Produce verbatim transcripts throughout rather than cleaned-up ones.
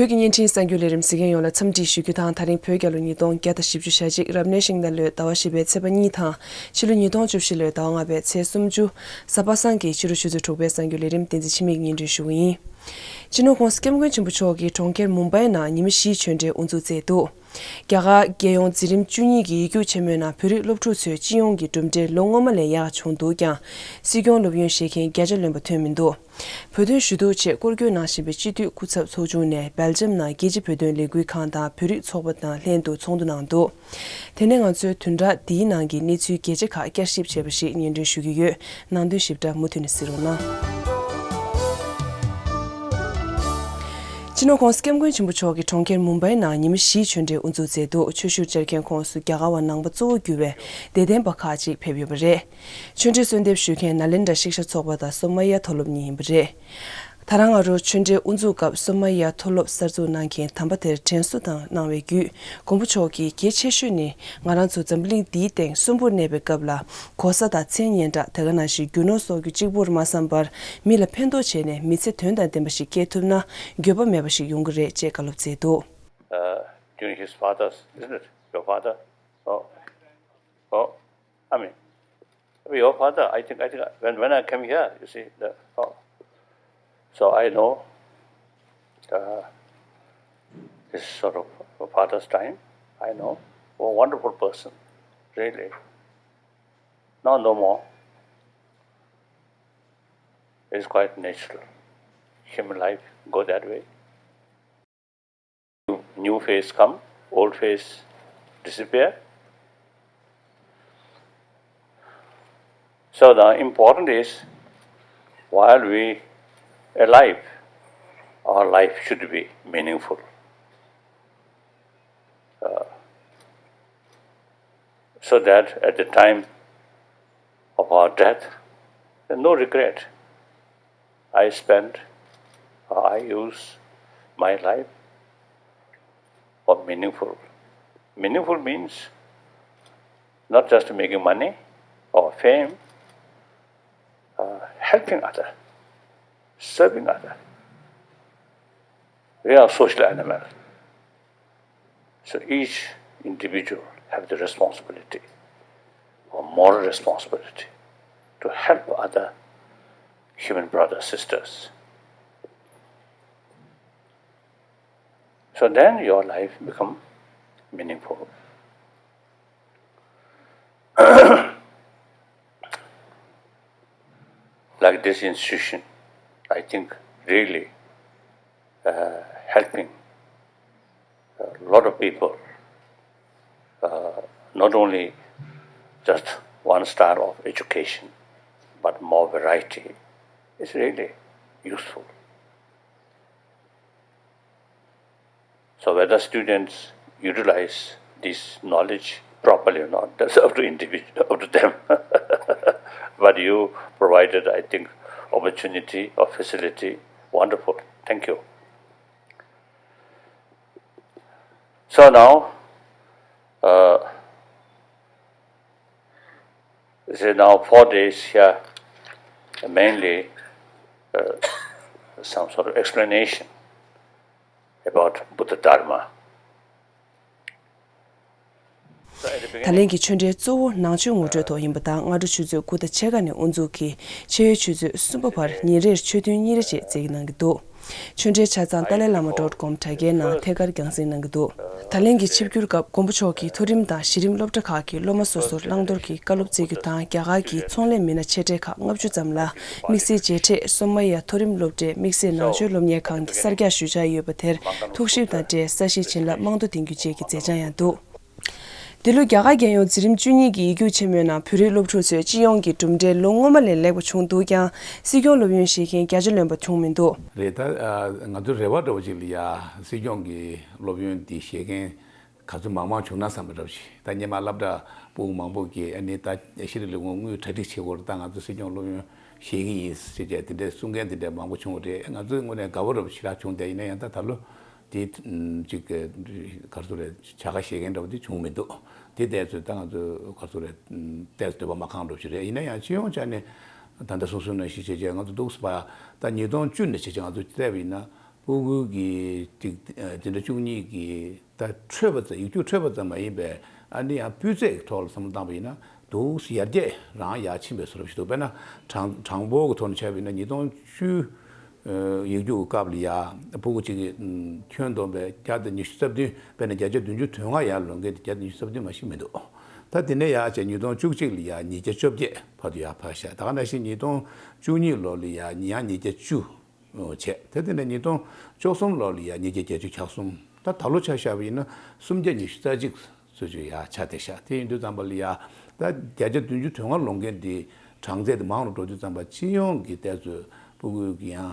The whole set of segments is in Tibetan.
ཀྱི་བརྙན་འཕྲིན་གསར་འགྱུར་ལས་རིམ་གཟིགས་མཁན་ཡོངས་ལ་འཚམས་འདྲི་ཞུ་རྒྱུ་དང་། ད་རིང་བོད་རྒྱལ་ལོ་ཉིས་སྟོང་བརྒྱ་དང་བཞི་བཅུ་ཞེ་གཅིག་རབ་གནས་ཤིང་རྟ་ལོའི་ཟླ་བ་བཞི་པའི་ཚེས་པ་གཉིས་དང་། ཕྱི་ལོ་ཉིས་སྟོང་བཅུ་བཞི་ལོའི་ཟླ་བ་ལྔ་པའི་ཚེས་སུམ་ཅུ། གཟའ་པ་སངས་ཀྱི་ཕྱི་དྲོ་ཆུ་ཚོད་དྲུག་པའི་གསར་འགྱུར་ལས་རིམ་བསྟན་འཛིན་འཆི་མེད་ཀྱིས་སྙན་སྒྲོན་ཞུ་གི་ཡིན། སྤྱི་ནོར་༸གོང་ས་༸སྐྱབས་མགོན་ཆེན་པོ་མཆོག་གིས་གྲོང་ཁྱེར་མུམ་བྷའི་ནང་ཉི་མ་བཞིའི་ཆོས་འབྲེལ་དབུ་འཛུགས་མཛད་འདུག་རྒྱ་གར་རྒྱལ་ཡོངས་འཛིན་རིམ་བཅུ་གཉིས་ཀྱི་ཡིག་རྒྱུགས་ཆེན་མོའི་ནང་བོད་རིགས་སློབ་ཕྲུག་ཚོའི་སྤྱི་ཡོངས་ཀྱི་གྲུབ་འབྲས་ལོ་སྔོན་མ་ལས་ཡག་བྱུང་འདུག་ཀྱང་། སྲིད་སྐྱོང་སློབ་ཡོན་བཞེས་མཁན་བརྒྱ་ཆ་ལོན་པ་ཐོན་མི་འདུག་བོད་དོན་ཞུ་གཏུག་ཆེད་སྐོར་སྐྱོད་གནང་བཞིན་པའི་སྤྱི་འཐུས་སྐུ་ཚབ་ཚོགས་ཆུང་ནས་སྦེལ་ཇམ་ནང་རྒྱལ་སྤྱི་བོད་དོན་ལས་འགུལ་ཁང་དང་བོད་རིགས་ཚོགས་པ་དང་ལྷན་དུ་ཚོགས་འདུ་གནང་འདུག་དེ་ནས་ང་ཚོས་བདུན་ཕྲག་འདིའི་ནང་གི་གནས་ཚུལ་གལ་ཆེ་ཁག་བསྐྱར་ཞིབ་བྱས་པ་ཞིག་སྙན་སྒྲོན་ཞུ་གི་ཡོད། ནང་དོན་ཞིབ་ཕྲ་མུ་མཐུད་ནས་གཟིགས་རོགས་གནང་། སྤྱི་ནོར་༸གོང་ས་༸སྐྱབས་མགོན་ཆེན་པོ་མཆོག་གིས་གྲོང་ཁྱེར་མུམ་བྷའི་ནང་ཉི་མ་བཞིའི་ཆོས་འབྲེལ་དབུ་འཛུགས་མཛད་འདུག་ཆོས་ཞུ་བཅར་མཁན་ཁོངས་སུ་རྒྱ་གར་བ་ནང་པ་གཙོ་བོ་གྱུར་བའི་དད་ལྡན་པ་ཁག་ཅིག་ཕེབས་ཡོད་པ་རེད། ཆོས་འབྲེལ་གསོལ་འདེབས་ཞུ་མཁན་ནཱ་ལེནྡྲ་ཤིག་ཤ་ཚོགས་པ་དང་སོ་མ་ཡ་མཐོ་སློབ་གཉིས་ཡིན་པ་རེད། ད་རང་ང་རོ་ཆོས་འབྲེལ་དབུ་འཛུགས་སྐབས་སོ་མ་ཡ་མཐོ་སློབ་གསར་འཛུགས་གནང་མཁན་དམ་པ་དེར་དྲན་གསོ་དང་གནང་བའི་བརྒྱུད། མགོན་པོ་མཆོག་གིས་གལ་ཆེ་ཤོས་ནི་ང་རང་ཚོ་འཛམ་བུ་གླིང་འདིའི་སྟེང་གསོན་པོར་གནས་པའི་སྐབས་ལ་གོ་ས་དང་མཚན་སྙན་གྲགས། དེ་ག་ནང་བཞིན་རྒྱུ་ནོར་སོགས་ཀྱི་གཅིག་པུར་མ་བསམ་པར། མི་ལ་ཕན་ཐོགས་བྱས་ནས་མི་ཚེ་དོན་དང་ལྡན་པ་ཞིག་སྐྱེལ་ཐུབ་ན། འགྱོད་པ་མེད་པ་ཞིག་ཡོང་གི་རེད་ཅེས་བཀའ་སློབ་མཛད་འདུག Uh, during his father's, isn't it? Your father? Oh, oh, I mean, your father, I think, I think when, when I came here, you see, the, oh, so I know, uh, his sort of father's time, I know, a wonderful person, really. Now no more. It's quite natural. Human life go that way. New phase come, old phase disappear. So the important is, while we alive, our life should be meaningful. Uh, so that at the time of our death, no regret. I spend, uh, I use my life for meaningful. Meaningful means not just making money or fame, uh, helping other, serving other. We are social animal. So each individual have the responsibility or moral responsibility to help other human brothers, sisters. So then your life become meaningful. Like this institution, I think, really, uh, helping a lot of people, uh, not only just one style of education, but more variety, is really useful. So whether students utilize this knowledge properly or not, that's up to individual, up to them. But you provided, I think, opportunity or facility. Wonderful. Thank you. So now, uh, say now four days here, mainly, uh, some sort of explanation about Buddha Dharma. ད་ལན་གྱི་ཆོས་འབྲེལ་གཙོ་བོ་ནང་ཆོས་ངོ་སྤྲོད་ཐོག་ཡིན་པ་དང་། སྔ་དྲོ་ཆུ་ཚོད་དགུ་དང་ཕྱེད་ཀ་ནས་དབུ་འཛུགས་ཀྱིས་ཕྱེད་ཡོལ་ཆུ་ཚོད་གསུམ་པ་བར་ཉིན་རེར་ཆོས་ཐུན་གཉིས་རེ་བཅས་མཛད་གནང་གི་འདུག་ཆོས་འབྲེལ་ཆ་ཚང་ཏཱ་ལའི་བླ་མ་ཌོཊ་ཀོམ་དྲ་རྒྱའི་ནང་ཐད་ཀར་རྒྱང་སྲིང་གནང་གི་འདུག་ད་ལན་གྱི་ཆིབས་བསྒྱུར་སྐབས་མགོན་པོ་མཆོག་གིས་མཐོ་རིམ་དང་གཞི་རིམ་སློབ་གྲྭ་ཁག་གི་སློབ་མ་སོ་སོར་བླང་དོར་གྱི་བཀའ་སློབ་སྩལ་རྒྱུ་དང་། རྒྱ་གར་གྱི་ཚོང་ལས་མི་སྣ་ཆེ་གྲས་ཁག་ལྔ་བཅུ་ཙམ་ལ་དམིགས་བསལ་མཇལ་འཕྲད། སོ་མ་ཡ་མཐོ་རིམ་སློབ་གྲྭའི་དམིགས་བསལ་ནང་ཆོས་སློབ་གཉེར་ཁང་གི་གསར་རྒྱག་ཞུ་འཆར་ཡོད་པ་དེར་ཐུགས་ཞིབ་དང་འབྲེལ་ས་གཞིའི་བྱིན་རླབས་རྨང་རྡོ་འདིང་རྒྱུ་བཅས་ཀྱི་མཛད་བྱང་ཡང་འདུག་འདི་ལོའི་རྒྱ་གར་རྒྱལ་ཡོངས་འཛིན་རིམ་བཅུ་གཉིས་ཀྱི་ཡིག་རྒྱུགས་ཆེན་མོའི་ནང་བོད་རིགས་སློབ་ཕྲུག་ཚོའི་སྤྱི་ཡོངས་ཀྱི་གྲུབ་འབྲས་ལོ་སྔོན་མ་ལས་ལེགས་པ་བྱུང་འདུག་ཀྱང་། སྲིད་སྐྱོང་སློབ་ཡོན་བཞེས་མཁན་བརྒྱ་ཆ་ལོན་པ་བྱུང་མི་འདུག་རེད། ད་ང་ཚོའི་རེ་བ་འདྲ་བོ་ཅིག་ལ་ཡ། སྲིད་སྐྱོང་གི་སློབ་ཡོན་འདི་བཞེས་མཁན་ག་ཚོད་མང་མང་བྱུང་ན་བསམ་པ་འདྲ་བོ་ཞིག་ད་སྔོན་མ་སློབ་གྲྭ་ཕྲུ་གུ་མང་པོ་གིས་ཨ་ནི་ད་ཤེས་རིག་ལས་ཁུངས་དངུལ་གྲ་སྒྲིག་བྱེད་དགོས་རེད། ད་ང་ཚོ་སྲིད་སྐྱོང་སློབ་ཡོན་བཞེས་ཀྱི་ཡིན་ཟེར་བྱས་དེ་འདྲའི་གསུང་མཁན་དེ་འདྲའི་མང་པོ་བྱུང་བ་རེད། ང་ཚོའི་ངོས་ནས་དགའ་པོ་འདྲ་བོ་ཞེ་དྲག་བྱུང་། དེ་ཡིན་ན་ཡང་ད་ད་ལོ་དེ་ཅིག་ག་རེ་ཟེར་རེད། བྱ་དགའ་བཞེས་མཁན་འདྲ་བོ་དེ་བྱུང་མི་འདུག་དེ་ལྟས་ཚོད་ད་ང་ཚོ་ག་རེ་ཟེར་རེད། ཏོག་ཙམ་འདོད་པ་མ་ཁེངས་འདྲ་བོ་ཞིག་རེད། ཡིན་ན་ཡང་སྤྱི་ཡོངས་ཆ་ནས་ད་ལྟ་གསུང་གསུང་ནང་བཞིན་བྱས་བྱས་ང་ཚོ་འདུག་སེ་ད་ཉིས་སྟོང་བཅུ་ནས་བྱས་བྱས་ང་ཚོ་བལྟས་པ་ཡིན་ན། སྤུ་གུ་གི་ཅིག་དེ་འདྲ་བཅུ་གཉིས་ཀྱི་ད་འཕྲོད་པ་ཙམ་ཡིག་རྒྱུགས་འཕྲོད་པ་ཙམ་མ་ཡིན་པའི་ཨ་ནི་ཡང་སྤུས་ཚད་ཀྱི་ཐོག་ལ་བསམ་བློ་བཏང་པ་ཡིན་ན་འདུག་ཡར་རྒྱས་རང་ཡར་ཕྱིན་པའི་བཟོ་འདྲ་ཞིག་འདུག་དཔེར་ན་གྲངས་གྲངས་འབོར་གྱི་ཐོག་ནས་བྱས་པ་ཡིན་ན་ཉིས་སྟོང་བཅུ་ཡིག་རྒྱུགས་ཀྱི་སྐབས་ལ་ཡ་སྤུ་གུ་གཅིག་གི་ཁྱོན་བསྡོམས་པའི་བརྒྱ་དང་ཉི་ཤུ་རྩ་བདུན། དཔེར་ན་བརྒྱ་ཆ་བདུན་ཅུ་དོན་ལྔ་ཡར་ལོན་མཁན་དེ་བརྒྱ་དང་ཉི་ཤུ་རྩ་བདུན་མ་ཞིག་མི་འདུག་ད་དེ་ནས་ཡར་བྱས་ཉིས་སྟོང་བཅུ་གཅིག་ལ་ཡ་ཉིས་བརྒྱ་བཅོ་བརྒྱད་བར་དུ་ཡར་འཕར་ཤག་ད་ག་ནང་བཞིན་ཉིས་སྟོང་བཅུ་གཉིས་ལོ་ལ་ཡ་ཡང་ཉིས་བརྒྱ་བཅུ་བྱས། དེ་དེ་ནས་ཉིས་སྟོང་བཅུ་གསུམ་ལོ་ལ་ཡ་ཉིས་བརྒྱ་བརྒྱད་ཅུ་གྱ་གསུམ། ད་ད་ལོ་ཆ་བཞག་པ་ཡིན་ན་སུམ་བརྒྱ་ཉི་ཤུ་རྩ་གཅིག་ཙམ་ཅིག་ཡར་ཆག་བསྡད་ཤག་དེ་ཡིན་དུས་ཙམ་པ་ལ་ཡ་ད་བརྒྱ་ཆ་བདུན་ཅུ་དོན་ལྔ་ལོན་མཁན་འདི་གྲངས་ཚད་དེ་མང་རུ་འགྲོ་དུས་ཙམ་པ་སྤྱི་ཡོངས་ཀྱི་ཏོག་ཙམ་སྤུ་གུ་གི་ཡང་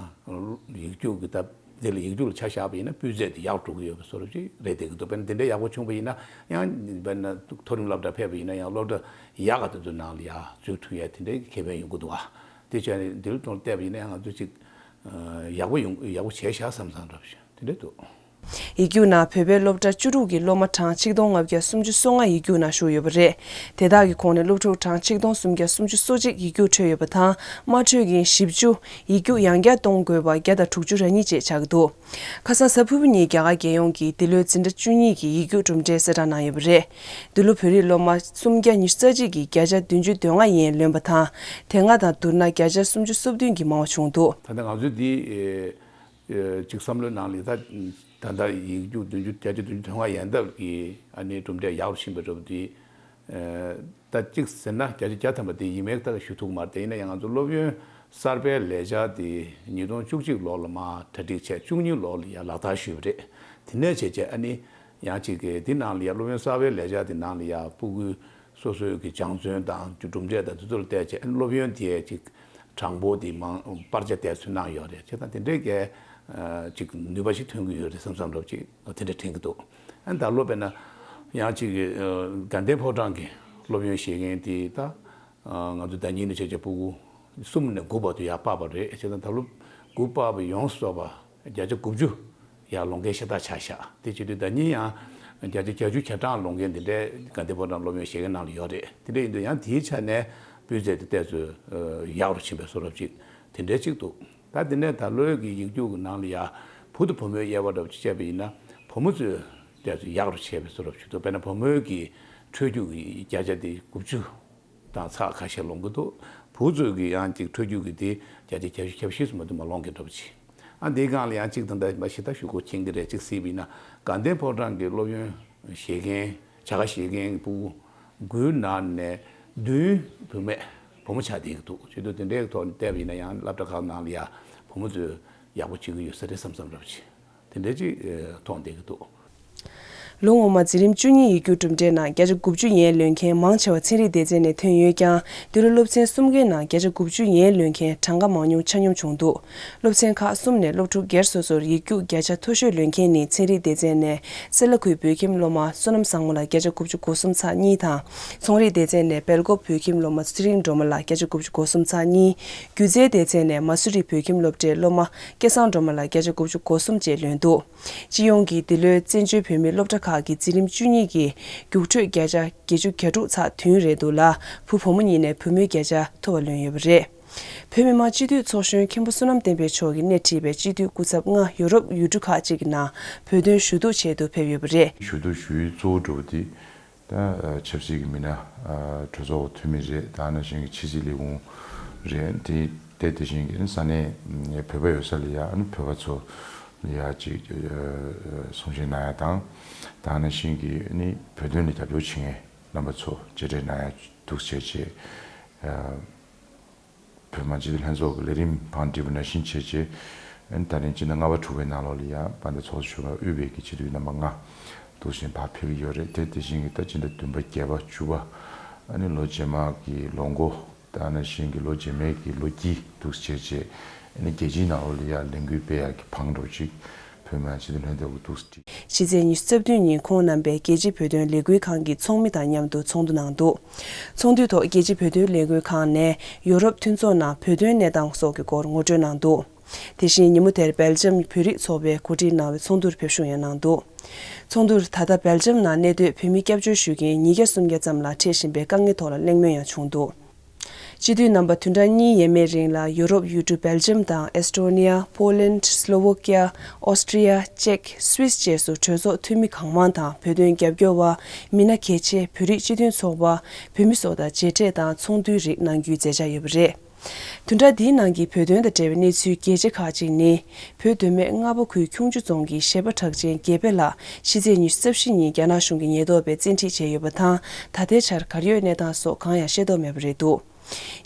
ཡིག་རྒྱུགས་ཀྱི་ད་དེ་ལ་ཡིག་རྒྱུགས་ལ་ཆ་བཞག་པ་ཡིན་ན་སྤུས་ཚད་དེ་ཡག་འགྲོ་གི་ཡོད་པའི་བཟོ་འདྲ་ཅིག་རེད་བསྡད་ཀྱི་འདུག་དཔེར་ན་དེ་འདྲ་ཡག་པོ་བྱུང་པ་ཡིན་ན་ཡང་དཔེར་ན་མཐོ་རིམ་སློབ་གྲྭ་ཕེབས་པ་ཡིན་ན་ཡང་སློབ་གྲྭ་ཡག་ག་དེ་ཚོའི་ནང་ལ་ཡ་འཛུལ་ཐུབ་ཡ་དེ་འདྲའི་ཁེ་ཕན་ཡོང་གི་འདུག་ཨ། དེ་བྱས་ནས་འདིར་དོན་བལྟས་པ་ཡིན་ན་ཡང་ང་ཚོས་ཅིག་ཡག་པོ་ཡོང་ཡག་པོ་བྱས་ཤག་བསམ་བསམ་འདྲ་བ་ཞིག་དེ་འདྲ་འདུག་ཡིག་རྒྱུགས་ནང་བོད་པའི་སློབ་གྲྭ་བཅུ་དྲུག་གི་སློབ་མ་གྲངས་ཆིག་སྟོང་ལྔ་བརྒྱ་སུམ་ཅུ་སོ་ལྔ་ཡིག་རྒྱུགས་ནང་ཞུགས་ཡོད་པ་རེད། དེ་དག་གི་ཁོངས་ནས་སློབ་ཕྲུག་གྲངས་ཆིག་སྟོང་སུམ་བརྒྱ་སུམ་ཅུ་སོ་གཅིག་ཡིག་རྒྱུགས་འཕྲོད་ཡོད་པ་དང་། མ་འཕྲོད་མཁན་བཞི་བཅུ། ཡིག་རྒྱུགས་ཡང་བསྐྱར་གཏོང་དགོས་པ་བརྒྱ་དང་དྲུག་ཅུ་རེ་གཉིས་བཅས་ཆགས་ཀྱི་འདུག་ཁ་སང་གཟའ་ཕུར་བུ་ཉིན་རྒྱ་གར་རྒྱལ་ཡོངས་ཀྱི་འདི་ལོའི་འཛིན་གྲྭ་བཅུ་གཉིས་ཀྱི་ཡིག་རྒྱུགས་གྲུབ་འབྲས་གསལ་བསྒྲགས་གནང་ཡོད་པ་རེད། འདི་ལོ་བོད་རིགས་སློབ་མ་སུམ་བརྒྱ་ཉི་ཤུ་རྩ་གཅིག་གིས་བརྒྱ་ཆ་བདུན་ཅུ་དོན་ལྔ་ཡན་ལོན་པ་དང་། དེ་སྔ་དང་བསྡུར་ན་བརྒྱ་ཆ་སུམ་ཅུ་སོ་བདུན་གྱིས་མང་བ་བྱུང་འདུག་ད་ལྟ་ང་ཚོས་འདི་ཅིག་བསམ་བློའི་ནང་ལ་ད་ད་ལྟ་ཡིག་རྒྱུགས་བདུན་ཅུ་བརྒྱ་ཆ་བདུན་ཅུ་དོན་ལྔ་ཡན་འདབ་ཀྱི་ཨ་ནི་གྲུབ་འབྲས་ཡག་རུ་ཕྱིན་པ་འདྲ་པོ་དེ། ད་གཅིག་ཟེར་ན་བརྒྱ་ཆ་བརྒྱ་ཐམ་པ་དེ་ཡིན་མིན་ད་ཞུ་ཐུབ་ཀྱི་མ་རེད། དེ་ཡིན་ན་ཡང་ང་ཚོ་སློབ་ཡོན་གསར་པའི་ལས་འཆར་དེ་ཉིས་སྟོང་བཅུ་གཅིག་ལོ་ལ་མར་གྲ་སྒྲིག་བྱས། བཅུ་གཉིས་ལོ་ལ་ཡང་ལག་བསྟར་ཞུས་པ་རེད། དེ་ནས་བྱས་བྱས་ཨ་ནི་ཡང་གཅིག་གི་དེ་ནང་ལ་ཡང་སློབ་ཡོན་གསར་པའི་ལས་འཆར་དེ་ནང་ལ་ཡང་སྤུ་གུ་སོ་སོའི་གི་སྦྱང་བརྩོན་དང་གྲུབ་འབྲས་དང་དེ་ཚོ་ལ་བལྟས་བྱས་ཨ་ནི་སློབ་ཡོན་དེ་གཅིག་གྲངས་འབོར་དེ་མང་སྤར་ཆ་དེ་ཚོ་གནང་ཡོད་རེད། བྱས་ཙང་དེ་འདྲའི་གི་གཅིག་ནུས་པ་ཞིག་ཐོན་གྱི་ཡོད་རེད་བསམ་བསམ་འདྲ་པོ་ཅིག་དེ་འདྲ་དྲན་གྱི་འདུག་ཨ་ནི་ད་ལོ་དཔེར་ན་ཡང་གཅིག་གི་དགའ་ལྡན་ཕོ་བྲང་གི་སློབ་ཡོན་བཞེས་མཁན་དེ་ད་ང་ཚོ་ཟླ་ཉིན་ནས་བྱས་བྱས་སྤུ་གུ་གསུམ་ནས་དགུ་བར་དུ་ཡར་སྤར་བ་རེད། བྱས་ཙང་ད་ལོ་དགུ་སྤར་བ་ཡོངས་སུ་རྫོགས་པ་བརྒྱ་ཆ་དགུ་བཅུ་ཡར་ལོན་མཁན་ཤ་སྟག་ཆགས་ཤག་དེ་བྱེད་དུས་ཟླ་ཉིན་ཡང་བརྒྱ་ཆ་བརྒྱད་ཅུ་གྱ་གྲངས་ལོན་མཁན་དེ་འདྲའི་དགའ་ལྡན་ཕོ་བྲང་སློབ་ཡོན་བཞེས་མཁན་ནང་ལ་ཡོད་རེད། དེ་འདྲ་ཡིན་དུས་ཡང་དེའི་ཆ་ནས་སྤུས་ཚད་དེ་ཏོག་ཙམ་ཡག་རུ་ཕྱིན་པའི་བཟོ་འདྲ་ཅིག་དེ་འདྲ་ཅིག་འདུག་ད་དེ་ནས་ད་ལོའི་གི་ཡིག་རྒྱུགས་ཀྱི་ནང་ལ་ཡང་བུ་དང་བུ་མོའི་དབྱེ་བ་འདྲ་པོ་ཅིག་བྱས་པ་ཡིན་ན་བུ་མོ་ཚོས་ཏོག་ཙམ་ཡག་རུ་བྱས་པའི་བཟོ་འདྲ་ཅིག་འདུག་དཔེར་ན་བུ་མོའི་གི་འཕྲོད་རྒྱུགས་ཀྱི་བརྒྱ་ཆ་དེ་དགུ་བཅུ་དང་ཚེག་ཁ་ཤས་ལོན་གྱི་འདུག་བུ་ཚོས་ཀྱི་ཡང་ཅིག་འཕྲོད་རྒྱུགས་ཀྱི་དེ་བརྒྱ་ཆ་གྱ་བཞི་གྱ་བཞི་ཙམ་མ་གཏོགས་མ་ལོན་མཁན་འདྲ་པོ་ཅིག་ཨ་འདིའི་སྒང་ལ་ཡང་ཅིག་ད་ལྟ་མ་གཞི་ད་ཞུ་དགོས་མཁྱེན་གྱི་རེད། ཅིག་གཟིགས་པ་ཡིན་ན་དགའ་ལྡན་ཕོ་བྲང་གི་སློབ་ཡོན་བཞེས་མཁན་བྱ་དགའ་བཞེས་མཁན་གྱི་སྤུ་གུ་དགུའི་ནང་ནས་བདུན་བུད་མེད་བུ་མོ་ཆགས་བསྡད་ཀྱི་འདུག་བྱེད་དུས་དེ་འདྲའི་ཐོག་ནས་བལྟས་པ་ཡིན་ན་ཡང་སློབ་གྲྭ་ཁག་ནང་ལ་ཡང་བུ་མོ་ཚོས་ཡག་པོ་བྱེད་ཀྱི་ཡོད་ས་རེད་བསམ་བསམ་འདྲ་པོ་ཅིག་དེ་འདྲའི་ཅིག་མཐོང་བསྡད་ཀྱི་འདུག་ལོ་སྔོན་མ་འཛིན་རིམ་བཅུ་གཉིས་ཡིག་རྒྱུགས་གྲུབ་འབྲས་ནང་བརྒྱ་ཆ་དགུ་བཅུ་ཡན་ལོན་མཁན་མང་ཆེ་བ་ཚན་རིག་སྡེ་ཚན་ནས་ཐོན་ཡོད་ཀྱང་། འདི་ལོ་སློབ་ཚན་གསུམ་ཀའི་ནང་བརྒྱ་ཆ་དགུ་བཅུ་ཡན་ལོན་མཁན་གྲངས་ཀ་མང་ཉུང་ཆ་སྙོམས་བྱུང་འདུག་སློབ་ཚན་ཁག་གསུམ་ནས་སློབ་ཕྲུག་སྒེར་སོ་སོར་ཡིག་རྒྱུགས་བརྒྱ་ཆ་མཐོ་ཤོས་ལོན་མཁན་ནི་ཚན་རིག་སྡེ་ཚན་ནས་སེ་ལ་ཁུལ་བོད་ཁྱིམ་སློབ་མ་བསོད་ནམས་བཟང་མོ་ལགས་བརྒྱ་ཆ་དགུ་བཅུ་གོ་གསུམ་ཚེག་གཉིས་དང་། ཚོང་རིག་སྡེ་ཚན་ནས་སྦེལ་ཀོབ་བོད་ཁྱིམ་སློབ་མ་ཚེ་རིང་སྒྲོལ་མ་ལགས་བརྒྱ་ཆ་དགུ་བཅུ་གོ་གསུམ་ཚེག་གཉིས། སྒྱུ་རྩལ་སྡེ་ཚན་ནས་མ་སུ་རི་བོད་ཁྱིམ་སློབ་གྲྭའི་སློབ་མ་སྐལ་བཟང་སྒྲོལ་མ་ལགས་བརྒྱ་ཆ་དགུ་བཅུ་གོ་གསུམ་བཅས་ལོན་འདུག་སྤྱི་ཡོངས་ཀྱི་འདི་ལོའི་བཙན་བྱོལ་བོད་མིའི་སློབ་གྲྭ་ཁག་གི་འཛིན་རིམ་བཅུ་གཉིས་ཀྱི་རྒྱུགས་འཕྲོད་བརྒྱ་ཆ་བརྒྱད་ཅུ་གྱ་དྲུག་ཚེག་བདུན་རེད་འདུག་ལ། བུ་བུ་མོ་གཉིས་ནས་བུ་མོའི་བརྒྱ་ཆ་མཐོ་བ་ལོན་ཡོད་པ་རེད། བོད་མི་མང་སྤྱི་འཐུས་ཚོགས་གཞོན་མཁན་པོ་བསོད་ནམས་བསྟན་འཕེལ་མཆོག་གིས་སྣེ་ཁྲིད་པའི་སྤྱི་འཐུས་སྐུ་ཚབ་ལྔ་ཡོ་རོབ་ཡུལ་གྲུ་ཁག་ཅིག་གི་ནང་བོད་དོན་ཞུ་གཏུག་ཆེད་དུ་ཕེབས་ཡོད་པ་རེད། ཞུ་གཏུག་ཞུ་ཡུལ་གཙོ་བོ་འགྲོ་བ་དེ་ད་ཆབ་སྲིད་ཀྱི་མི་སྣ་གྲོས་ཚོགས་འཐུས་མི་རེད། ད་ནང་བཞིན་གྱི་ཕྱི་སྲིད་ལས་ཁུངས་རེད། དེ་དེ་དེ་བཞིན་གྱི་ས་གནས་བོད་པ་ཡོད་ས་ལ་ཡ་ཨ་ནི་བོད་པ་ཚོ་ལ་ཡ་ཅིག་གསུང་བཤད་གནང་ཡ་དང་། ད་ནང་བཞིན་གྱི་ཨ་ནི་བོད་དོན་ལ་རྒྱབ་སྐྱོར་བྱེད་མཁན་རྣམ་པ་ཚོ་མཇལ་འཕྲད་གནང་ཡ་འདུག་བྱས་བྱས། བོད་མི་མང་སྤྱི་འཐུས་ལྷན་ཚོགས་ཀྱི་ལས་རིམ་བང་བསྒྲིགས་པ་ནང་བཞིན་བྱས་རྗེས། ཨ་ནི་ད་རིང་སྤྱི་ཟླ་ལྔ་པ་དྲུག་པའི་ནང་ལོགས་ལ་ཡང་དཔལ་ལྡན་ཚོགས་གཙོ་མཆོག་དབུས་པའི་གི་སྤྱི་འཐུས་རྣམ་པ་ལྔ་འདུག་བཞིན་ཕར་ཕེབས་ཀྱི་ཡོད་རེད། དེ་དེ་བཞིན་གྱི་ད་སྤྱི་ཟླ་བདུན་པ་བརྒྱད་པ་བཅུ་པ་ཨ་ནི་ལོ་རྗེས་མ་གི་ལོ་འགོ་ད་ནང་བཞིན་གྱི་ལོ་རྗེས་མའི་གི་ལོ་དཀྱིལ་འདུག་བྱས་རྗེས་ཨ་ནི་རྒྱལ་སྤྱིའི་ནང་ལོགས་ལ་ཡང་ལས་འགུལ་སྤེལ་ཡག་གི་བང་འགྲོ་ཅིག་བོད་མི་མང་སྤྱི་འཐུས་ལྷན་ཚོགས་ཀྱི་འདུག་སྤྱི་ཕྱི་ཚེས་ཉི་ཤུ་རྩ་བདུན་ཉིན་ཁོང་རྣམ་པས་རྒྱལ་སྤྱིའི་བོད་དོན་ལས་འགུལ་ཁང་གི་ཚོགས་མི་དང་མཉམ་དུ་ཚོགས་འདུ་གནང་འདུག་ཚོགས་འདུའི་ཐོག་རྒྱལ་སྤྱིའི་བོད་དོན་ལས་འགུལ་ཁང་ནས་ཡོ་རོབ་མཐུན་ཚོགས་ནང་བོད་དོན་གནས་སྟངས་སོགས་ཀྱི་སྐོར་ངོ་སྤྲོད་གནང་འདུག་དེ་བཞིན་ཉིན་མོ་དེར་སྦེལ་ཇམ་བོད་རིགས་ཚོགས་པས་གོ་སྒྲིག་གནང་བའི་ཚོགས་འདུར་ཕེབས་ཞུགས་ཡང་གནང་འདུག་ཚོགས་འདུར་ད་ལྟ་སྦེལ་ཇམ་ནང་གནས་སྡོད་བོད་མི་སྐྱབས་བཅོལ་ཞུ་མཁན་ཉིས་བརྒྱ་སུམ་བརྒྱ་ཙམ་ལ་འཕྲད་བཞིན་པའི་དཀའ་ངལ་ཐོག་ལ་གླེང་མོལ་ཡང་བྱུང་འདུག་སྤྱི་འཐུས་རྣམ་པ་བདུན་ཕྲག་གཉིས་ཡས་མས་རིང་ལ་ཡུ་རོབ་ཡུལ་གྲུ་སྦེལ་ཇམ་དང་ཨེས་ཏྲོ་ནི་ཡ། པོ་ལན། སློ་ཝོ་ཀི་ཡ། ཨོ་སི་ཀྲི་ཡ། ཅེཀ། སུད་སི་བཅས་སུ་གྲོས་ཚོགས་འཐུས་མི་གང་མང་དང་བོད་དོན་རྒྱབ་སྐྱོར་བ། མི་སྣ་གལ་ཆེ། བོད་རིགས་སྤྱི་མཐུན་ཚོགས་པ། བོད་མི་སོགས་དང་མཇལ་འཕྲད་དང་ཚོགས་འདུའི་རིགས་གནང་རྒྱུའི་མཛད་འཆར་ཡོད་པ་རེད། བདུན་ཕྲག་འདིའི་ནང་གི་བོད་དོན་དང་འབྲེལ་བའི་གནས་ཚུལ་གལ་ཆེ་ཁག་ཅིག་ནི། བོད་མདོ་སྨད་རྔ་བ་ཁུལ་ཁྱུང་མཆུ་རྫོང་གི་གཞས་པ་གྲགས་ཅན་དགེ་འཕེལ་ལགས་ཕྱི་ཚེས་ཉི་ཤུ་རྩ་བཞི་ཉིན་རྒྱ་ནག་གཞུང་གི་ཉེན་རྟོག་པས་བཙན་ཁྲིད་བྱས་ཡོད་པ་དང་། ད་ལྟའི་ཆར་གར་ཡོད་གནས་སྟངས་སོགས་གང་ཡང་ཤེས་རྟོགས་མེད་པ་རེད་འདུག་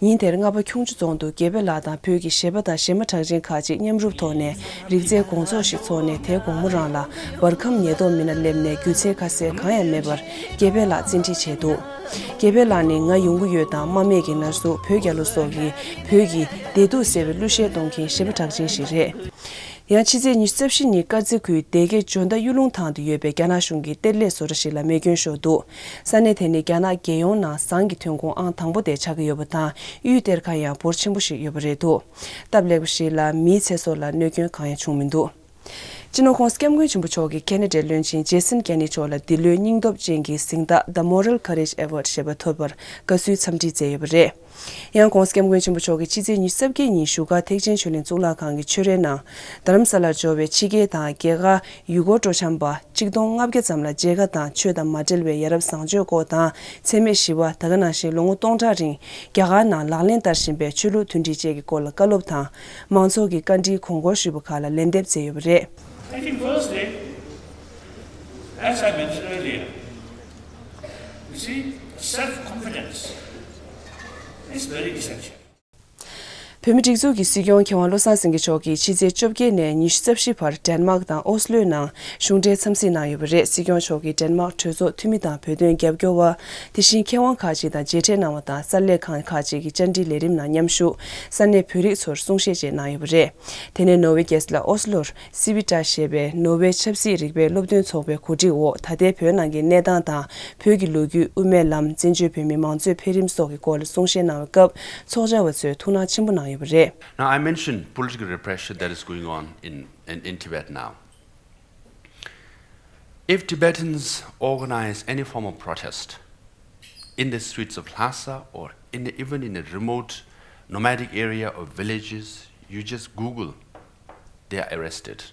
ཉིན་དེར་རྔ་བ་ཁྱུང་མཆུ་རྫོང་དུ་དགེ་འཕེལ་ལགས་དང་བོད་ཀྱི་གཞས་པ་དང་གཞས་མ་གྲགས་ཅན་ཁག་ཅིག་མཉམ་རུབ་ཐོག་ནས་རིག་རྩལ་དགོང་ཚོགས་ཤིག་འཚོགས་ནས། དེའི་དགོང་མོ་རང་ལ་འབར་ཁམས་ཉེན་རྟོག་མི་སྣ་སླེབས་ནས་རྒྱུ་མཚན་ཁ་གསལ་གང་ཡང་མེད་པར་དགེ་འཕེལ་ལགས་བཙན་ཁྲིད་བྱས་འདུག་དགེ་འཕེལ་ལགས་ནི་ང་ཡོང་གི་ཡོད་དང་། དམག་མེད་ཀྱི་ངལ་གསོ། བོད་རྒྱལ་ལོ་སོགས་ཀྱི་བོད་ཀྱི་བདེ་སྡུག་སེལ་བའི་གླུ་གཞས་གཏོང་མཁན་གཞས་པ་གྲགས་ཅན་ཞིག་རེད། ཡང་ཕྱི་ཚེས་ཉི་ཤུ་རྩ་བཞི་ཉིན་དཀར་མཛེས་ཁུལ་སྡེ་དགེ་ཇོ་མདའ་གཡུ་ལུང་ཐང་དུ་ཡོད་པའི་རྒྱ་ནག་གཞུང་གི་གཏེར་ལས་བཟོ་གྲྭ་ཞིག་ལ་མེ་སྐྱོན་ཤོར་འདུག་ས་གནས་དེ་ནི་རྒྱ་ནག་རྒྱལ་ཡོངས་ནང་ཟངས་ཀྱི་ཐོན་ཁུངས་ཨང་དང་པོ་དེ་ཆགས་ཀྱི་ཡོད་པ་དང་། གཡུལ་གཏེར་ཁ་ཡང་འབོར་ཆེན་པོ་ཞིག་ཡོད་པ་རེད་འདུག་སྟབས་ལེགས་པ་ཞིག་ལ་མིའི་ཚེ་སྲོག་ལ་གནོད་སྐྱོན་གང་ཡང་བྱུང་མི་འདུག་སྤྱི་ནོར་༸གོང་ས་༸སྐྱབས་མགོན་ཆེན་པོ་མཆོག་གིས་ཁེ་ན་ཌའི་བློན་ཆེན་ཇེ་སན་ཀེ་ནི་མཆོག་ལ་འདི་ལོའི་སྙིང་སྟོབས་ཅན་གྱི་གཟེངས་རྟགས་The Moral Courage Award ཞེས་པ་ཐོབ་པར་དགའ་བསུའི་འཚམས་འདྲི་མཛད་ཡོད་པ་རེད། ཡང་༸གོང་ས་༸སྐྱབས་མགོན་ཆེན་པོ་མཆོག་གིས་ཕྱི་ཚེས་ཉི་ཤུ་རྩ་བརྒྱད་ཉིན་བཞུགས་སྒར་ཐེག་ཆེན་ཆོས་གླིང་གཙུག་ལག་ཁང་གི་ཆོས་རའི་ནང་། རྡ་རམ་ས་ལར་འབྱོར་བའི་ཕྱི་རྒྱལ་དང་རྒྱལ་ཁབ་ཡུལ་སྐོར་སྤྲོ་འཆམ་པ་གཅིག་སྟོང་ལྔ་བརྒྱ་ཙམ་ལ་མཇལ་ཁ་དང་། ཆོས་དང་མ་འབྲེལ་བའི་ཡ་རབས་བཟང་སྤྱོད་སྐོར་དང་། འཚེ་མེད་ཞི་བ། ད་ག་ནང་བཞིན་ལོ་ངོ་སྟོང་ཕྲག་རིང་རྒྱ་གར་ནང་ལག་ལེན་བསྟར་བཞིན་པའི་ཆོས་ལུགས་མཐུན་སྒྲིལ་བཅས་ཀྱི་སྐོར་ལ་བཀའ་སློབ་དང་། མང་ཚོགས་ཀྱི་བཀའ་འདྲིའི་དགོངས་སྐོར་ཞུས་པ་ཁག་ལ་ལན་འདེབས་མཛད་ཡོད་པ་རེད། I think firstly, as I mentioned earlier, you see, self-confidence is very essential. བོད་མིའི་སྒྲིག་འཛུགས་ཀྱི་སྲིད་སྐྱོང་མཁས་དབང་བློ་བཟང་སེང་གེ་མཆོག་གིས་ཕྱི་ཚེས་བཅོ་བརྒྱད་ནས་ཉི་ཤུ་རྩ་བཞི་བར་ཌེན་མཱག་དང་ཨོ་སི་ལོའི་ནང་གཞུང་འབྲེལ་འཚམས་གཟིགས་གནང་ཡོད་པ་རེད། སྲིད་སྐྱོང་མཆོག་གིས་ཌེན་མཱག་གྲོས་ཚོགས་འཐུས་མི་དང་བོད་དོན་རྒྱབ་སྐྱོར་བ། དེ་བཞིན་མཁས་དབང་ཁག་ཅིག་དང་མཇལ་འཕྲད་གནང་བ་དང་། གསར་ལས་ཁང་ཁག་ཅིག་གི་བཅར་འདྲི་ལས་རིམ་ནང་མཉམ་ཞུགས། ས་གནས་བོད་རིགས་ཚོར་གསུང་བཤད་བཅས་གནང་ཡོད་པ་རེད། དེ་ནས་ནོར་ཝེ་རྒྱལ་ས་ཨོ་སི་ལོར་སི་བི་ཊ་ཞེས་པའི་ནོར་ཝེ་ཆབ་སྲིད་རིག་པའི་སློབ་སྟོན་ཚོགས་པའི་གོ་སྒྲིག་འོག་ད་ལྟའི་བོད་ནང་གི་གནས་སྟངས་དང་། བོད་ཀྱི་ལོ་རྒྱུས། དབུ་མའི་ལམ། བཙན་བྱོལ་བོད་མིའི་མང་གཙོའི་འཕེལ་རིམ་སོགས་ཀྱི་སྐོར་ལ་གསུང་བཤད་གནང་བའི་སྐབས། ཚོགས་བཅར་བ་ཚོས་ཐུགས་སྣང་ཆེན་པོ་གནང་ཡོད་པ་རེད། Now, I mentioned political repression that is going on in, in, in Tibet now. If Tibetans organize any form of protest in the streets of Lhasa or in, even in a remote nomadic area or villages, you just Google, they are arrested.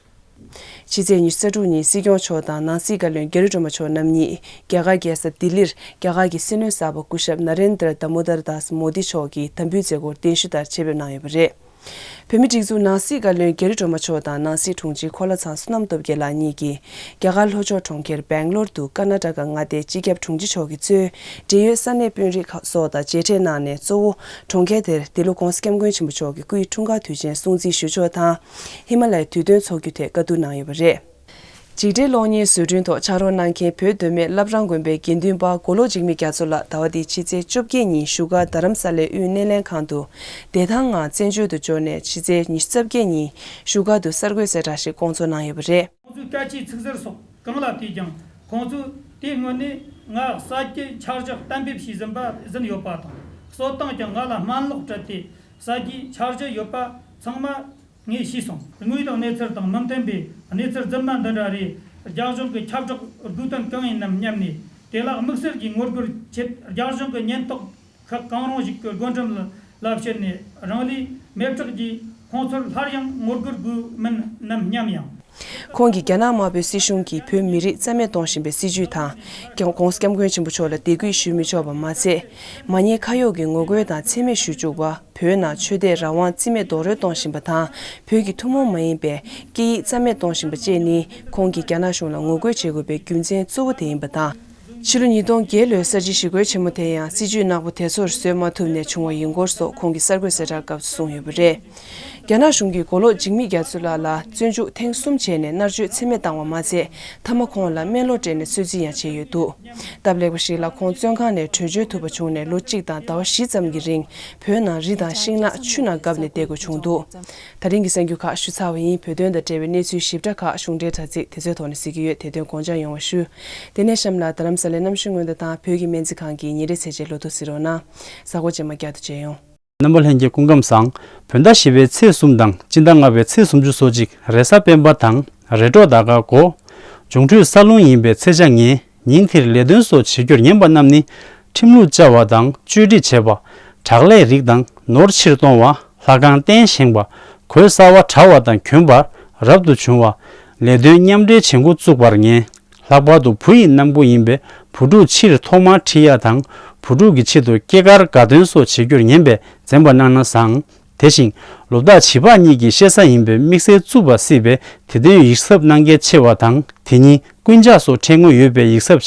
ཕྱི་ཚེས་ཉི་ཤུ་རྩ་དྲུག་ཉིན་སྲིད་སྐྱོང་མཆོག་དང་ནང་སྲིད་བཀའ་བློན་གྷི་རི་སྒྲོལ་མ་མཆོག་རྣམ་གཉིས་རྒྱ་གར་རྒྱལ་ས་ལྡི་ལིར་རྒྱ་གར་གྱི་སྲིད་བློན་གསར་པ་སྐུ་ཞབས་ན་རེན་དྲ་དཱ་མོ་དར་དཱས་མོ་དི་མཆོག་གི་དམ་འབུལ་མཛད་སྒོར་གདན་ཞུ་ལྟར་ཆེད་ཕེབས་གནང་ཡོད་པ་རེད། བོད་མིའི་སྒྲིག་འཛུགས་ནང་སྲིད་བཀའ་བློན་གྷི་རི་སྒྲོལ་མ་མཆོག་དང་ནང་སྲིད་དྲུང་ཆེ་འཁོར་ལྷ་ཚང་བསོད་ནམས་སྟོབས་རྒྱལ་ལགས་གཉིས་ཀྱིས་རྒྱ་གར་ལྷོ་ཕྱོགས་གྲོང་ཁྱེར་སྦེང་ལོར་དུ་ཀར་ན་ཊ་ཀ་མངའ་སྡེའི་སྤྱི་ཁྱབ་དྲུང་ཆེ་མཆོག་གིས་གཙོས་འབྲེལ་ཡོད་ས་གནས་དཔོན་རིགས་ཁག་སོགས་དང་མཇལ་འཕྲད་གནང་ནས། གཙོ་བོ་གྲོང་ཁྱེར་དེར་འདི་ལོ་༸གོང་ས་༸སྐྱབས་མགོན་ཆེན་པོ་མཆོག་གི་སྐུའི་འཁྲུངས་སྐར་དུས་ཆེན་སྲུང་བརྩི་ཞུ་ཕྱོགས་དང་། ཧི་མ་ལ་ཡའི་དུས་སྟོན་འཚོགས་རྒྱུ་ཐད་བཀའ་བསྡུར་གནང་ཡོད་པ་རེད། འཇིགས་བྲལ་གློག་བརྙན་བཟོ་སྐྲུན་ཐོག་ཕྱག་རོགས་གནང་མཁན་བོད་མདོ་སྨད་བླ་བྲང་དགོན་པའི་དགེ་འདུན་པ་མགོ་ལོག་འཇིགས་མེད་རྒྱ་མཚོ་ལགས་ཟླ་བ་འདིའི་ཕྱི་ཚེས་བཅོ་བརྒྱད་ཉིན་བཞུགས་སྒར་རྡ་རམ་ས་ལའི་དབུས་སྣེ་ལེན་ཁང་དུ་བདེ་ཐང་ངང་བཙན་བྱོལ་དུ་འབྱོར་ནས། ཕྱི་ཚེས་ཉི་ཤུ་རྩ་བརྒྱད་ཉིན་བཞུགས་སྒར་དུ་གསར་འགོད་གསལ་བསྒྲགས་ཤིག་བསྐོང་ཚོགས་གནང་ཡོད་པ་རེད། ཁོང་ཚོའི་སྐད་ཆའི་ཚིག་ཟུར་སོགས་གང་ལ་བལྟས་ཀྱང་། ཁོང་ཚོས་དེའི་སྔོན་ནས་ང་གསར་གྱི་འཆར་གཞི་གཏན་འབེབས་བྱས་ཟིན་པ་ཟིན་ཡོད་པ་དང་། གསོལ་སྟངས་ཀྱང་ང་ལ་སྨན་ལོག་སྤྲད་དེ། གསར་བརྗེའི་འཆར་གཞི་ཡོད་པ་ཚང་མ་ངས་ཤེས་སོང་། དངོས་དང་གནས་ཚུལ་དང་མི་མཐུན་པའི་གནས་ཚུལ་རྫུན་མ་འདི་འདྲ་རེ་རྒྱ་གཞུང་གི་ཁྱབ་བསྒྲགས་དགོས་དོན་གང་ཡིན་ནམ་སྙམ་ནས། དེ་ལ་དམིགས་བསལ་གྱི་ངོ་རྒོལ་ཆེད་རྒྱ་གཞུང་གི་ཉེན་རྟོག་ཁག་གང་རུང་ཞིག་གི་སྒོ་འགྲམ་ལ་བཤད་ནས། རང་ལུས་མེ་སྲེག་གིས་ཁོང་ཚོར་སླར་ཡང་ངོ་རྒོལ་དགོས་མིན་ནམ་སྙམ་ཡང་། ཁོང་གིས་རྒྱ་ནག་དམར་པོའི་སྲིད་གཞུང་གིས་བོད་མི་རིགས་རྩ་མེད་གཏོང་བཞིན་པའི་སྲིད་བྱུས་དང་།༸གོང་ས་༸སྐྱབས་མགོན་ཆེན་པོ་མཆོག་ལ་དད་གུས་ཞུ་མི་ཆོག་པ་མ་ཚད། མ་ཉེས་ཁ་གཡོགས་ཀྱི་ངོ་རྒོལ་དང་འཚེ་མེད་ཞུ་བཅུག་པ། བོད་ནང་ཆོས་དད་རང་དབང་རྩིས་མེད་རྡོག་རོལ་གཏོང་བཞིན་པ་དང་། བོད་ཀྱི་ཐུན་མོང་མ་ཡིན་པའི་སྐད་ཡིག་རྩ་མེད་གཏོང་བཞིན་པ་བཅས་ནི། ཁོང་གིས་རྒྱ་ནག་གཞུང་ལ་ངོ་རྒོལ་བྱེད་དགོས་པའི་རྒྱུ་མཚན་གཙོ་བོ་དེ་ཡིན་པ་དང་། ཕྱི་ལོ་ཉིས་སྟོང་བརྒྱད་ལོའི་གསར་བརྗེའི་ཞི་རྒོལ་ཆེན་མོ་དེ་ཡང་སྲིད་བྱུས་ནག་པོ་དེ་ཚོར་བཟོད་མ་ཐུབ་ནས་བྱུང་བ་ཡིན་སྐོར་སོགས་ཁོང་གིས་གསར་འགོད་གསལ་བསྒྲགས་སྐབས་སུ་གསུངས་ཡོད་པ་རེད། རྒྱ་ནག་གཞུང་གིས་མགོ་ལོག་འཇིགས་མེད་རྒྱ་མཚོ་ལགས་ལ་བཙོན་འཇུག་ཐེངས་གསུམ་བྱས་ནས་མནར་གཅོད་ཚད་མེད་བཏང་བ་མ་ཚད། མཐའ་མ་ཁོང་ལ་སྨན་སློག་སྤྲད་ནས་གསོད་རྩིས་ཡང་བྱས་ཡོད་འདུག་སྟབས་ལེགས་པ་ཞིག་ལ་ཁོང་བཙོན་ཁང་ནས་བྲོས་བྱོལ་ཐུབ་པ་བྱུང་ནས། ལོ་གཅིག་དང་ཟླ་བ་བཞི་ཙམ་གྱི་རིང་བོད་ནང་རི་དང་ཤིང་ནགས་ཆུ་ནང་བརྒབས་ནས་བསྡད་དགོས་བྱུང་འདུག་ད་རིང་གི་གསར་འགྱུར་ཁག་ཞུ་ཚར་བ་ཡིན། བོད་དོན་དང་འབྲེལ་བའི་གནས་ཚུལ་ཞིབ་ཕྲ་ཁག་གཞུང་འབྲེལ་དྲ་ཚིགས་དེ་ཚོའི་ཐོག་ནས་གཟིགས་ཀྱི་ཡོད། དེ་དོན་དགོངས་འཇགས་ཡོང་བ་ཞུ། དེ་ནས་གཤམ་ལ་རྡ་རམ་ས་ལའི་གནམ་གཤིས་སྔོན་བརྡ་དང་བོད་ཀྱི་སྨན་རྩིས་ཁང་གི་ཉིན་རེའི་ཚེས་བཅད་ལོ་ཐོ་གཟིགས་རོགས་གནང་། གཟའ་འཁོར་རྗེས་མ་བསྐྱར་དུ་མཇལ་ཡོང་། རྣམ་པ་ལྷན་རྒྱས་སྐུ་ཁམས་བཟང་། བོད་ཟླ་བཞི་པའི་ཚེས་གསུམ་དང་སྤྱི་ཟླ་ལྔ་པའི་ཚེས་སུམ་ཅུ་སོགས་ཅིག་རེས་གཟའ་སྤེན་པ་དང་རེས་གྲོགས་ཟླ་སྐར་འགོ། འབྱུང་འཕྲོད་ས་རླུང་ཡིན་པའི་ཚེས་ཆ་ངེས། ཉིན་དེར་ལས་དོན་སོགས་བྱེད་རྒྱུར་ཉན་པ་རྣམས་ནི། ཁྲིམས་ལུགས་བཅའ་བ་དང་བཅོས་སྒྲིག་བྱས་པ། དྲག་ལས་རིགས་དང་ནོར་ཕྱིར་གཏོང་བ། ལྷ་ཁང་རྟེན་བཞེངས་པ། གོས་གསར་བ་དྲ་བ་དང་གྱོན་པར་རབ་ཏུ་བྱུང་བ། ལས་དོན་མཉམ་འབྲེལ་བྱེད་འགོ་བཙུགས་པར་ངེས། ལྷག་པར་དུ་བུ་ཡི་རྣམ་ཀུན་ཡིན་པས་བུ་ཕྲུག་ཕྱིར་ཐོག་མར་ཁྲིད་ཡ་དང་། བུ་ཕྲུག་གི་ཆེད་དུ་སྐྱེས་སྐར་དགའ་སྟོན་སོགས་བྱེད་རྒྱུར་ངེས་པས་འཛེམ་པ་གནང་ན་བཟང་། དེ་བཞིན་ལོ་རྟགས་བྱིས་པ་གཉིས་ཀྱི་ཤེས་ས་ཡིན་པས་དམིགས་བསལ་བཙུགས་པ་སྲིད་པས་དེ་དོན་ཡིད་གཟབ་གནང་གལ་ཆེ་བ་དང་། དེ་ཉིན་རྐུན་ཇག་སོགས་འཕྲད་ངོ་ཡོད་པས་ཡིད་གཟབ་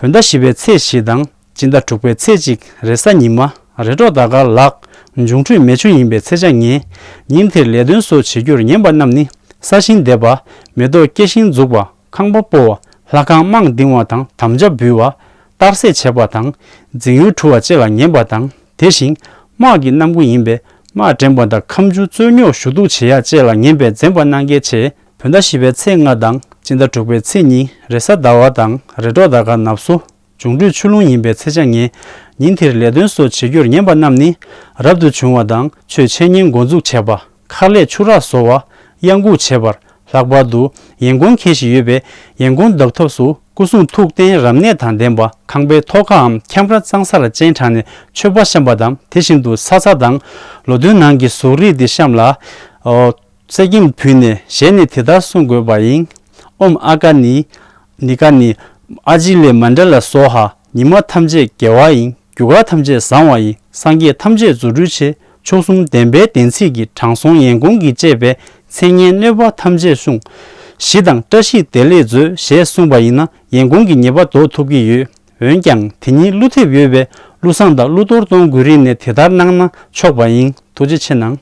བྱ། བོད་ཟླ་བཞི་པའི་ཚེས་བཞི་དང་། སྤྱི་ཟླ་དྲུག་པའི་ཚེས་གཅིག་རེས་གཟའ་ཉི་མ། རེས་གྲོགས་ཟླ་སྐར་ལག་འབྱུང་འཕྲོད་མེ་ཆུ་ཡིན་པའི་ཚེས་ཆ་ངེས། ཉིན་དེར་ལས་དོན་སོགས་བྱེད་རྒྱུར་ངེས་པ་རྣམས་ནི། ས་ཞིང་འདེབས་པ། མེ་ཏོག་སྐྱེ་ཤིང་འཛུགས་པ། ཁང་པ་སྤོ་བ། ལྷ་ཁང་རྨང་འདིང་བ་དང་དམ་བཅའ་འབུལ་བ། གཏར་སྲེག་བྱེད་པ་དང་། འཛིང་ཡུལ་འཁྲུ་བ་བཅས་ལ་ངེས་པ་དང་། དེ་བཞིན་དམག་གི་རྣམ་ཀུན་ཡིན་པས་དམག་འདྲེན་པ་དང་ཁ་མཆུ་རྩོད་རྙོག་ཞུ་གཏུག་བྱེད་ཡ་བཅས་ལ་ངེས་པས་འཛེམ་པ་གནང་གལ་ཆེ། བོད་ཟླ་བཞི་པའི་ཚེས་ལྔ་དང་སྤྱི་ཟླ་དྲུག་པའི་ཚེས་གཉིས་རེས་གཟའ་ཟླ་བ་དང་རེས་གྲོགས་ཟླ་སྐར་ནབ་སོ། འབྱུང་འཕྲོད་ཆུ་རླུང་ཡིན་པའི་ཚེས་ཆ་ངེས། ཉིན་དེར་ལས་དོན་སོགས་བྱེད་རྒྱུར་ངེས་པ་རྣམས་ནི། རབ་ཏུ་བྱུང་བ་དང་ཆོས་འཆད་ཉན་འགོ་འཛུགས་བྱས་པ། མཁར་ལས་ཆུ་རགས་བཟོ་བ། གཡང་འགུགས་བྱེད་པར། ལྷག་པར་དུ་ཡན་གོང་ཁེལ་བཞིན་ཡོད་པས་ཡན་གོང་བརྡབ་ཐབས་སུ་སྐུ་གསུང་ཐུགས་རྟེན་རབ་གནས་དང་ལྡན་པ། ཁང་པའི་ཐོག་ཁའམ་ཁྱམས་ར་གཙང་སར་སྤྱན་དྲངས་ནས་མཆོད་པ་བཤམས་པ་དང་། དེ་བཞིན་དུ་ས་ཚ་དང་ལོ་ཐོན་ནང་གི་གཟུགས་རིས་དེ་བཤམས་ལ། ཨོ། གསེར་སྐྱེམས་ཕུལ་ནས་ཞལ་ནས་དེ་ལྟར་གསུང་དགོས་པ་ཡིན། ཨོཾ་ཨ་ཀ་ནི། ནི་ཀ་ནི། ཨ་ཇི་ལེ་མཎྜ་ལ་སྭཱ་ཧཱ། ཉི་མ་ཐམས་ཅད་དགེ་བ་ཡིན། རྒྱུ་སྐར་ཐམས་ཅད་བཟང་བ་ཡིན། སངས་རྒྱས་ཐམས་ཅད་རྫུ་འཕྲུལ་ཆེ། མཆོག་གསུམ་བདེན་པའི་བདེན་ཚིག་གིས། དྲང་སྲོང་ཡན་གོང་གིས་བཅས་པའི་མཚན་སྙན་གནོད་པ་ཐམས་ཅད་བསྲུང་། ཞི་དང་བཀྲ་ཤིས་བདེ་ལེགས་མཛོད། ཞེས་གསུངས་པ་ཡིན་ན་ཡན་གོང་གི་ཉེས་པ་ཟློག་ཐུབ་ཀྱི་ཡོད། འོན་ཀྱང་དེ་ཉིན་ཀླུ་ཐེབས་ཡོད་པས་ཀླུ་བསང་དང་ཀླུ་གཏོར་གཏོང་དགོས་རིགས་ནས་དེ་ལྟར་གནང་ན་ཆོག་པ་ཡིན། ཐུགས་རྗེ་ཆེ་གནང་།